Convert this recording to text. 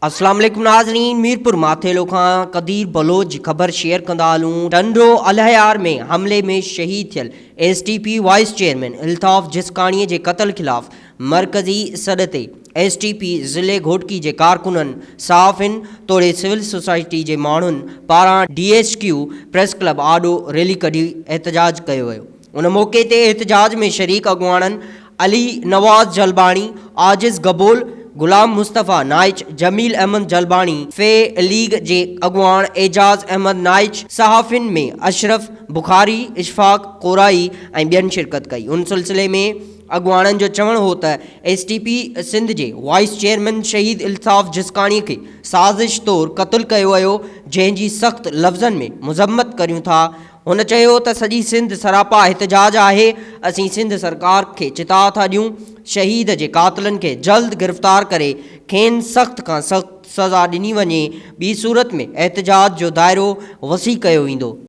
اسلام عليڪم ناظرين ميرپور ماٿيلو کان قدير بلوچ جي خبر شيئر ڪندا هلون ٽنڊو الهيار ۾ حملي ۾ شهيد ٿيل S T P vice chairman Altaf Jiskani جي قتل خلاف مرڪزي سڏ تي ايس ٽي پي ضلعي گهوٽڪي جي ڪارڪنن صحافين توڙي سول سوسائٽي جي ماڻهن پاران D H Q press club آڏو ريلي ڪڍي احتجاج ڪيو ويو ان موقعي تي احتجاج ۾ شريڪ اڳواڻن علي نواز جلباڻي، عاجز گبول، غلام مصطفيٰ نائچ، جميل احمد جلباڻي، في ليگ جي اڳواڻ اعجاز احمد نائچ، صحافين ۾ اشرف بخاري، اشفاق ڪورائي ۽ ٻين شرڪت ڪئي. ان سلسلي ۾ اڳواڻن جو چوڻ هو ته ايس ٽي پي سنڌ جي وائيس چيئرمين شهيد الطاف جسڪاڻي کي سازش طور قتل ڪيو ويو جنهن جي سخت لفظن ۾ مذمت ڪريون ٿا، هن چيو ته سڄي سنڌ سراپا احتجاج آهي، اسين سنڌ سرڪار کي چتاء ٿا ڏيون، شهيد جي قاتلن کي جلد گرفتار ڪري کين سخت کان سخت سزا ڏني وڃي، ٻي صورت ۾ احتجاج جو دائرو وسيع ڪيو ويندو.